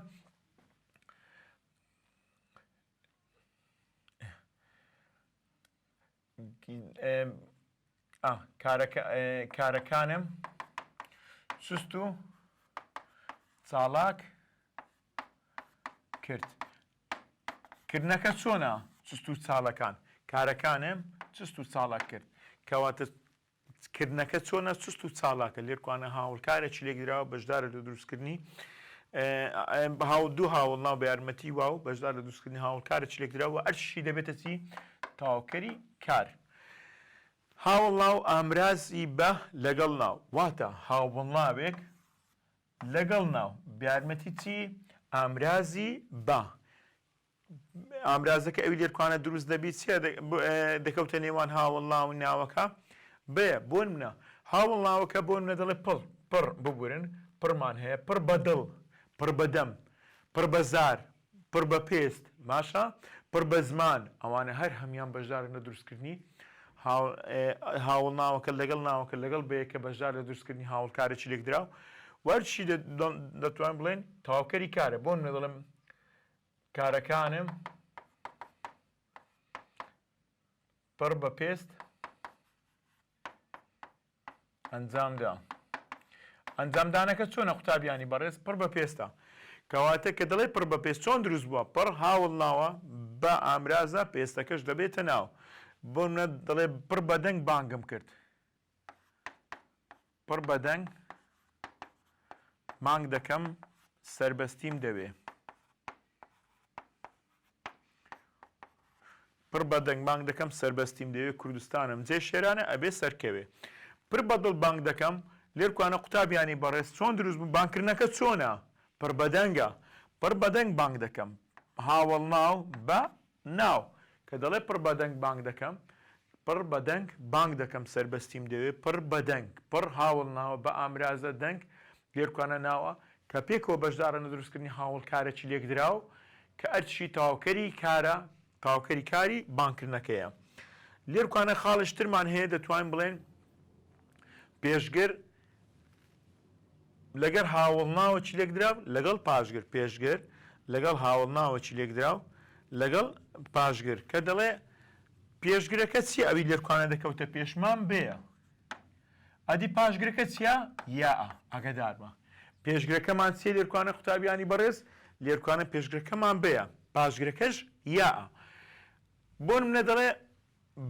کارەکانم چست و چاڵاک کرد. کردنەکە چۆنە؟ چست و چاڵەکان کارەکانم چست و چاڵاک کرد. کەواتە کردنەکە چۆنە؟ چست و چاڵاکە. لێرکوانە هاوڵکارێکی لێکدراوە بەشدارە لە دروستکردنی دوو هاوڵناو بە یارمەتی واو بەشدار لە دروستکردنی هاوڵکارێکی لێکدراوە ئەرکیشی دەبێتە چی؟ تەواوکەری کار. هاوڵناو ئامرازی بە لەگەڵ ناو واتە هاوڵناوێک لەگەڵ ناو بە یارمەتی چی؟ ئامرازی بە ئامرازەکە ئەوی لێرکوانە دروست دەبی چیە دەکەوتە نێوان هاوەڵناو و ناوەکە بێ بۆ نمونە هاوەڵناوەکە بۆ نمونە دەڵێ پڕ پڕ ببورن پڕمان هەیە پڕ بە دڵ پڕ بە دەم پڕ بە زار پڕ بە پێست باشە پڕ بە زمان ئەوانە هەر هەموان بەشدارن لە دروستکردنی هاوەڵناوەکە لەگەڵ ناوەکە لەگەڵ بەیەکە بەشدار لە دروستکردنی هاوڵکارێکی لێکدراو وەرچی دەتوان بڵێن تەواوکەری کارە بۆ نمونە دەڵێم. کارەکانم پڕ بە پێست ئەنجامدا. ئەنجامدانەکە چۆنە قوتابیانی بەڕێز؟ پڕ بە پێستە. کەواتە کە دەڵێی پڕ بە پێست چۆن دروست بووە؟ پڕ هاوڵ ناوە، بە ئامرازە، پێستەکەش دەبێتە ناو. بۆ نمونە دەڵێ پڕ بە دەنگ بانگم کرد. پڕ بە دەنگ بانگ دەکەم سەربەستیم دەوێ. پڕ بە دەنگ بانگ دەکەم سەربەستیم دەوێ کوردستانم جێ شێرانە ئەبێ سەرکەوێ پر بە دڵ بانگ دەکەم لێرکوانە قوتابیانی بەڕێز چۆن دروست بوو بانگکردنەکە چۆنە پڕ بە دەنگە پڕ بە دەنگ بانگ دەکەم هاوەڵناو بە ناو کە دەڵێ پڕ بە دەنگ بانگ دەکەم پڕ بە دەنگ بانگ دەکەم سەربەستیم دەوێ پڕ بە دەنگ پڕ هاوەڵناوە بە ئامرازە دەنگ لێرکوانە ناوە کە پێکەوە بەشدارن لە دروستکردنی هاوەڵکارێکی لێکدراو کە ئەرکی تەواوکەری کارە تەواوکەری کاری بانگکردنەکەیە. لێرکوانە خاڵێکی ترمان هەیە دەتوانین بڵێن پێشگر لەگەر هاوەڵناوەکی لێکدراو لەگەڵ پاشگر پێشگر لەگەڵ هاوەڵناوەکی لێکدراو لەگەڵ پاشگر کە دەڵێ پێشگرەکە چییە ئەوی لێرکوانە دەکەوتە پێشمان بێیە ئەدی پاشگرەکە چیە؟ یاء، ئاگاداربە پێشگرەکەمان چیە لێرکوانە قوتابیانی بەڕێز؟ لێرکوانە پێشگرەکەمان بەیە پاشگرەکەش یاء. بۆ نمونە دەڵێ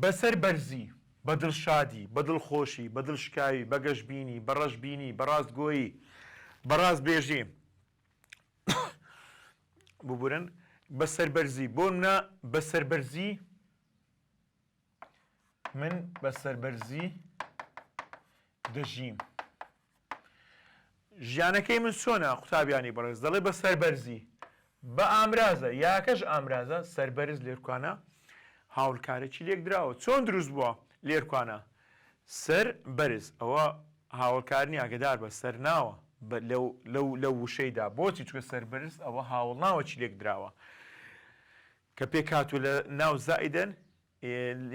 بەسەر بەرزی، بە دڵشادی، بە دڵخۆشی، بە دڵشکاوی، بە گەشبینی، بە ڕەشبینی، بە ڕاستگۆیی، بە ڕاستبێژی، ببورن، بە سەربەرزی، بۆ نمونە بە سەربەرزی، من بە سەربەرزی دەژیم. ژیانەکەی من چۆنە قوتابیانی بەڕێز دەڵێ بە سەربەرزی بە ئامرازە یاکەش ئامرازە سەربەرز لێرکوانە هاوڵکارێکی لێکدراوە چۆن دروست بووە لێرکوانە سەر بەرز ئەوە هاوڵکار نیە ئاگەدار بە سەرناوە لەو لەو لەو وشەیدا بۆچی چونکە سەربەرز ئەوە هاوڵناوەکی لێکدراوە کە پێکهاتووە لە ناو زائیدەن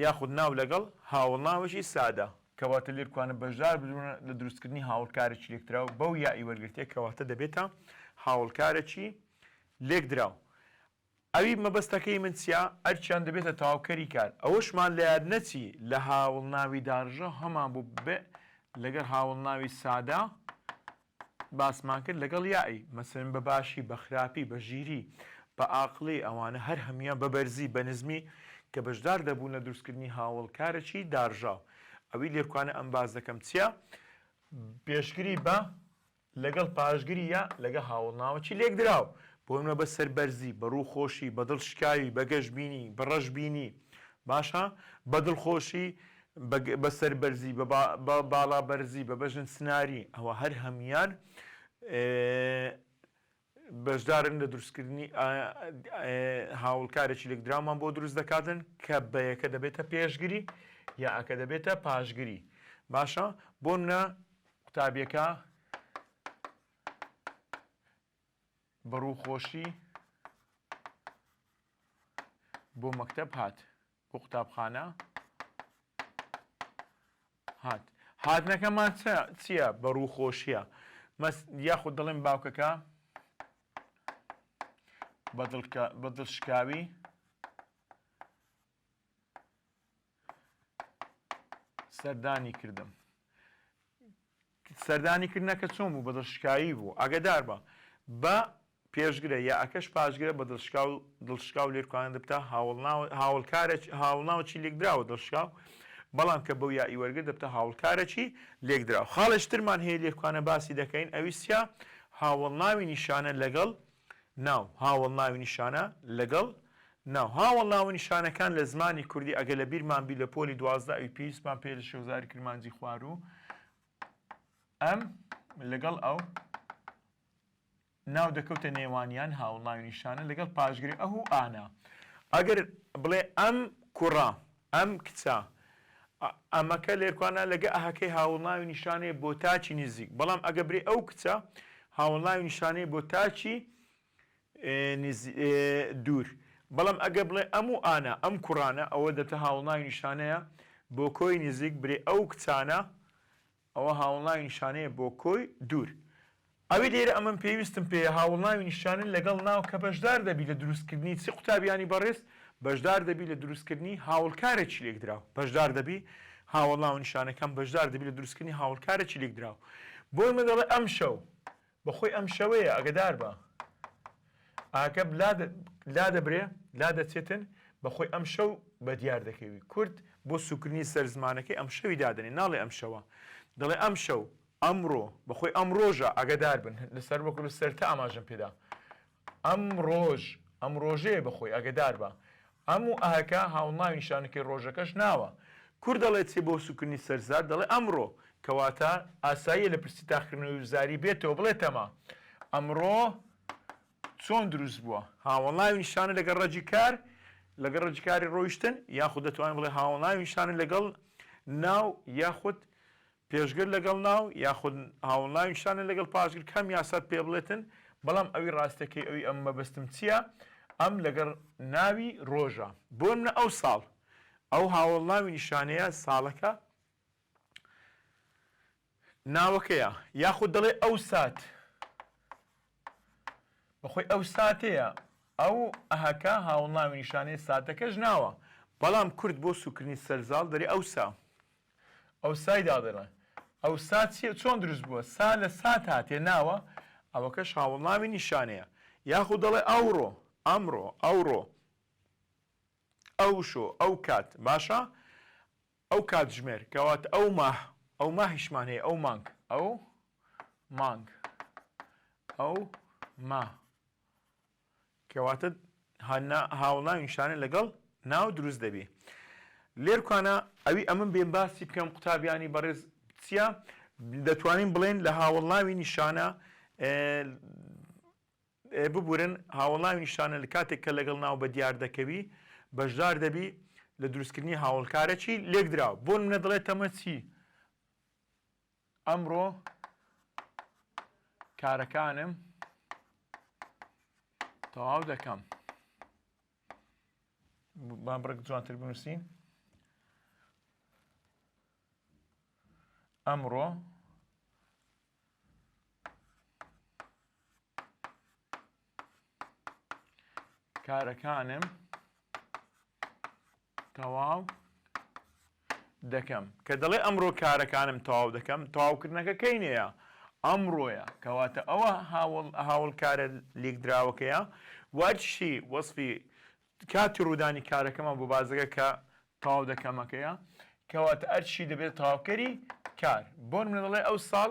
یاخود ناو لەگەڵ هاوەڵناوێکی سادە، کەواتە لێرکوانە بەشدار بوون لە دروستکردنی هاوەڵکارێکی لێکدراو بەو یائی وەرگرتیە کەواتە دەبێتە هاوەڵکارێکی لێکدراو. ئەوی مەبەستەکەی من چیە؟ ئەرکیان دەبێتە تەواوکەری کار. ئەوەشمان لەیاد نەچی لە هاوەڵناوی داڕژە هەمان بوو بئ لەگەڵ هاوەڵناوی سادە، باسمان کرد لەگەڵ یائی، مەسەلەن بە باشی، بە خراپی، بە ژیری، بە ئاقڵی، ئەوانە هەر هەموویان بە بەرزی، بە نزمی کە بەشدار دەبوون لە دروستکردنی هاوەڵکارێکی دارژاو. ئەوی لێرکوانە ئەم باس دەکەم چییە؟ پێشگری بە لەگەڵ پاشگری یا لەگەڵ هاوەڵناوەکی لێکدراو، بۆ نموونە بە سەربەرزی، بە ڕووخۆشی، بە دڵشکاوی، بە گەشبینی، بە ڕەشبینی، باشە؟ بە دڵخۆشی، بە سەربەرزی، بە باڵابەرزی، بە بەژن چناری، ئەوە هەر هەموویان بەشدارن لە دروستکردنی هاوڵکارێکی لێکدراومان بۆ دروست دەکاتن کە بە یەکە دەبێتە پێشگری یا ئەکە دەبێتە پاشگری. باشە بۆ نمونە قوتابیەکە بە ڕووخۆشی بۆ مەکتەب هات. بۆ قوتابخانە هات. هاتنەکەمان چییە؟ بە ڕووخۆشییە. مەس یاخود دەڵێم باوکەکە بە دڵشکاوی سەردانی کردم. سەردانی کردنەکە چۆن بوو؟ بە دڵشکاوی بوو. ئاگەدار بە. بە پێشگرە یا ەکەش پاشگرە بە دڵشکاو دڵشکاو لێرکوانە دەبتە هاوەڵناو هاوەڵکارەکی هاوەڵناوەکی لێکدراوە دڵشکاو بەڵام کە بەو یا ی وەرگرت دەبتە هاوەڵکارەکی لێکدراو. خاڵێکی ترمان هەیە لێرکوانە باسی دەکەین ئەویش چیە؟ هاوەڵناوی نیشانە لەگەڵ ناو هاوەڵناوی نیشانە لەگەڵ ناو هاوەڵناوە نیشانەکان لە زمانی کوردی ئەگەر لە بیرمان بی لە پۆلی 12 ئەوی پێویستمان پێ لە شێوەزاری کرمانجی خواروو ئەم لەگەڵ ئەو ناو دەکەوتە نێوانیان هاوەڵناوی نیشانە لەگەڵ پاشگری ئه و ئانە ئەگەر بڵێ ئەم کوڕە ئەم کچە ئەمەکە لێرکوانا لەگە ئەهەکەی هاوەڵناوی نیشانەیە بۆ تاکی نزیک بەڵام ئەگە برێ ئەو کچە هاوەڵناوی نیشانەیە بۆ تاکی دوور بەڵام ئەگە بڵێ ئەم و ئانە ئەم کوڕانە ئەوە دەبتە هاوەڵناوی نیشانەیە بۆ کۆی نزیک برێ ئەو کچانە ئەوە هاوەڵناوی نیشانەیە بۆ کۆی دوور. ئەوی لێرە ئەمن پێویستم پێیە هاوڵناوی نیشانن لەگەڵ ناو کە بەشدار دەبی لە دروستکردنی چی قوتابیانی بەڕێز بەشدار دەبی لە دروستکردنی هاوڵکارێکی لێکدراو بەشدار دەبی هاوڵناو نیشانەکان بەشدار دەبی لە دروستکردنی هاوڵکارێکی لێکدراو بۆ من دەڵێ ئەمشەو بەخۆی ئەم شەوەیە ئەگەدار بە ئاکە لا دەبرێ لا دەچێتن بەخۆی ئەم شەو بە دیار دەکەوی کورد بۆ سوکردنی سەر زمانەکەی ئەم شەوی دادەنێ ناڵێ ئەم شەوە دەڵێ ئەم شەو ئەمڕۆ، بەخۆی ئەم ڕۆژە، ئاگەدار بن، لەسەر وەکو لە سەرتا ئاماژەم پێدا، ئەم ڕۆژ، ئەم ڕۆژەیە بەخۆی، ئاگەدار بە. ئەم و ئەهەکە هاوڵناوی نیشانەکەی ڕۆژەکەش ناوە. کورد دەڵێ چی بۆ سووکردنی سەر زار؟ دەڵێ ئەمڕۆ. کەواتە ئاساییە لە پرسی تاقیکردنەوەی وزاری بێتەوە بڵێ تەما. ئەمڕۆ چۆن دروست بووە؟ هاوەڵناوی نیشانە لەگەڵ ڕەگی کار، لەگەڵ ڕەگی کاری ڕۆیشتن، یاخود دەتوانین بڵێ هاوەڵناوی نیشانە لەگەڵ ناو یاخود پێشگر لەگەڵ ناو یاخود هاوەڵناوی نیشانە لەگەڵ پاشگر کام یاسات پێ بڵێتن بەڵام ئەوی ڕاستەکەی ئەوی ئەم مەبەستم چییە ئەم لەگەڵ ناوی ڕۆژە بۆ منە ئەو ساڵ ئەو هاوەڵناوی نیشانەیە ساڵەکە ناوەکەیە یاخود دەڵێ ئەو سات بەخۆی ئەو ساتەیە ئەو ئەهەکە هاوەڵناوی نیشانەیە ساتەکەش ناوە بەڵام کورد بۆ سوکردنی سەرزاڵ دەرێ ئەوسا ئەوسای دادەنێ. ئەوسا چیە چۆن دروست بووە؟ سا لە سات هاتیە ناوە ئەوەکەش هاوەڵناوی نیشانەیە. یاخود دەڵێ ئەوڕۆ، ئەمڕۆ، ئەوڕۆ، ئەوشۆ، ئەو کات. باشە ئەو کاتژمێر کەواتە ئەو ماه، ئەو ماهیشمان هەیە ئەو مانگ، ئەو مانگ، ئەو ماه. کەواتە هاوڵناوی نیشانە لەگەڵ ناو دروست دەبی. لێرکانە ئەوی ئەمن بێم باسی بکەم قوتابیانی بەڕێز چییە؟ دەتوانین بڵێن لە هاوڵناوی نیشانە ببورن هاوڵناوی نیشانە لە کاتێک کە لەگەڵ ناو بە دیار دەکەوی بەشدار دەبی لە دروستکردنی هاوڵکارەکی لێکدراو بۆ منە دەڵێت تەمە چی ئەمڕۆ کارەکانم تەواو دەکەم با بڕێک جوانتر بنووسین ئەمڕۆ کارەکانم تەواو دەکەم کە دەڵێ ئەمڕۆ کارەکانم تەواو دەکەم تەواوکردنەکە کەینەیە ئەمڕۆیە کەواتە ئەوە هاوڵ هاوڵکارە لێکدراوەکەیە وەرچی وەسفی کاتی ڕوودانی کارەکەمان بۆ بازەکە کە تەواو دەکەمەکەیە کەواتە ئەرچی دەبێت تەواوکەری کار بۆ منە دەڵێ ئەو ساڵ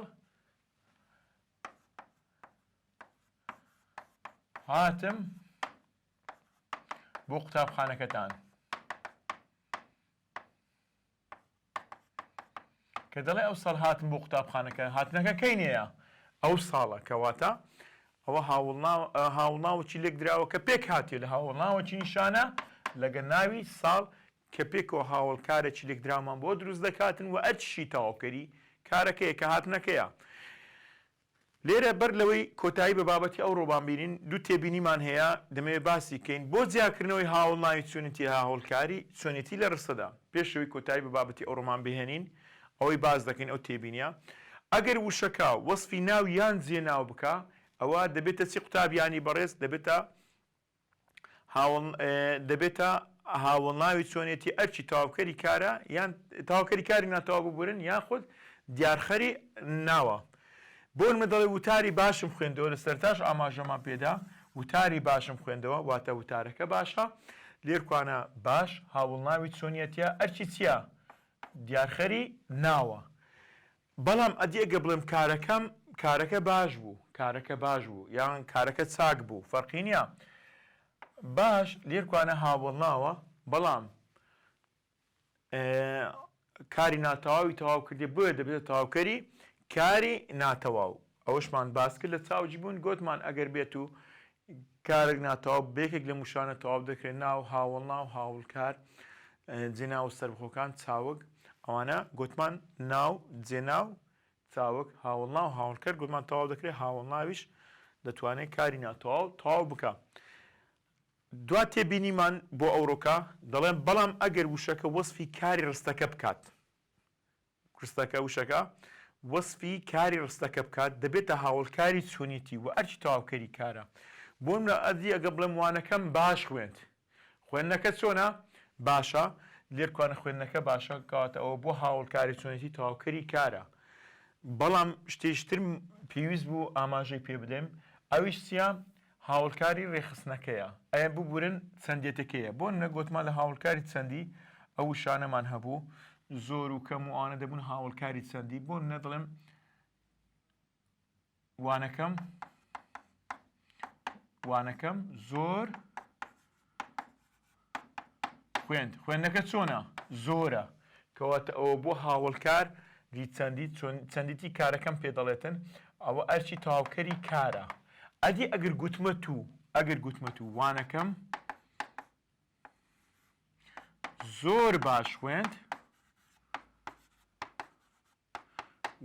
هاتم بۆ قوتابخانەکەتان کە دەڵێ ئەو ساڵ هاتم بۆ قوتابخانەکە هاتنەکە کەی نەیە ئەو ساڵە کەواتە ئەوە هاوڵناوەکی لێک دراوە کە پێک هاتێ لە هاوڵناوەکی نیشانە لەگە ناوی ساڵ کە پێکەوە هاوڵکارێکی لێکدراومان بۆ دروست دەکاتن و ئەرچشی تەواوکەری کارەکەیە کە هاتنەکەیە لێرە بەر لەوەی کۆتایی بە بابەتی ئەوڕۆمان بینین، دوو تێبینیمان هەیە دەمەوێت باسی کەین بۆ جیاکردنەوەی هاوەڵناوی چۆنێتی هاوەڵکاری چۆنێتی لە ڕستەدا. پێش ئەوەی کۆتایی بە بابەتی ئەوڕۆمان بهێنین ئەوەی باس دەکەین ئەو تێبینیە ئەگەر وشەکە وەسفی ناو یان جێناو بکا ئەوە دەبێتە چی قوتابیانی بەڕێز دەبێتە هاوەڵ دەبێتە هاوەڵناوی چۆنێتی ئەرکی تەواوکەری کارە یان تەواوکەری کاری ناتەواو ببورن یاخود دیارخەری ناوە. بۆ نمونە دەڵێ وتاری باشم خوێندەوە لە سەرتاش ئاماژەمان پێدا وتاری باشم خوێندەوە واتە وتارەکە باشە لێرکوانە باش هاوڵناوی چۆنیەتیە ئەرکی چییە دیارخەری ناوە بەڵام ئەدی ئەگەر بڵێم کارەکەم کارەکە باش بوو کارەکە باش بوو یان کارەکە چاک بوو فەرقی نییە باش لێرکوانە هاوەڵناوە بەڵام کاری ناتەواوی تەواو کردی بۆیە دەبێتە تەواوکەری کاری ناتەواو ئەوەشمان باس کرد لە چاوجی بوون گۆتمان ئەگەر بێت و کارێک ناتەواو بە یەکێک لەم وشانە تەواو دەکرێت، ناو، هاوەڵناو، هاوڵکار، جێناو و سەربەخۆکان، چاوگ، ئەوانە گۆتمان ناو، جێناو، چاوگ، هاوەڵناو، هاوڵکەر گۆتمان تەواو دەکرێت، هاوەڵناویش دەتوانێت کاری ناتەواو تەواو بکا. دوا تێبینیمان بۆ ئەوڕۆکە دەڵێم بەڵام ئەگەر وشەکە وەسفی کاری ڕستەکە بکات، ڕستەکە، وشەکە. وەسفی کاری ڕستەکە بکات دەبێتە هاوەڵکاری چۆنیەتی و ئەرکی تەواوکەری کارە. بۆ نمونە ئەدی ئەگەر بڵێم وانەکەم باش خوێند. خوێندنەکە چۆنە؟ باشە. لێرکوانە خوێندنەکە باشە کەواتە ئەوە بۆ هاوەڵکاری چۆنیەتی تەواوکەری کارە. بەڵام شتێکی تر پێویست بوو ئاماژەی پێ بدەم ئەویش چییە؟ هاوڵکاری ڕێکخستنەکەیە ئەیە ببورن چەندێتەکەیە بۆ نمونە گۆتمان لە هاوڵکاری چەندی ئەو وشانەمان هەبوو زۆر و کەم و ئەوانە دەبوون هاوڵکاری چەندی بۆ نمونە دەڵێم وانەکەم وانەکەم زۆر خوێند خوێندنەکە چۆنە؟ زۆرە کەواتە ئەوە بۆ هاوڵکار دی چەندی چەندیتی کارەکەم پێ دەڵێتن ئەوە ئەرکی تەواوکەری کارە ئەدی ئەگەر گوتمە تو ئەگەر گوتمە تو وانەکەم زۆر باش خوێند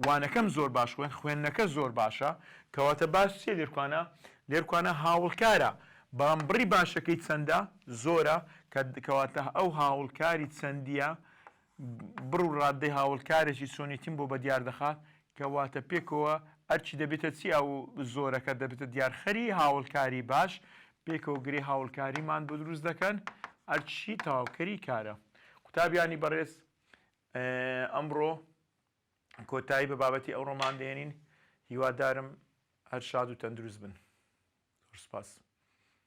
وانەکەم زۆر باش خوێند، خوێندنەکە زۆر باشە، کەواتە باش چیە لێرکوانە؟ لێرکوانە هاوڵکارە، بەڵام بڕی باشەکەی چەندە؟ زۆرە، کەواتە ئەو هاوڵکاری چەندیە بڕ و ڕاددەی هاوڵکارێکی چۆنیتیم بۆ بەدیار دەخات، کەواتە پێکەوە ئەرکی دەبێتە چی ئەو زۆرەکە دەبێتە دیارخەری هاوڵکاری باش، پێکەوە گرێ هاوڵکاریمان بۆ دروست دەکەن، ئەرکی تەواوکەری کارە. قوتابیانی بەڕێز ئەمڕۆ کۆتایی بە بابەتی ئەوڕۆمان دێنین هیوادارم هەر شاد و تەندروست بن زۆر سپاس.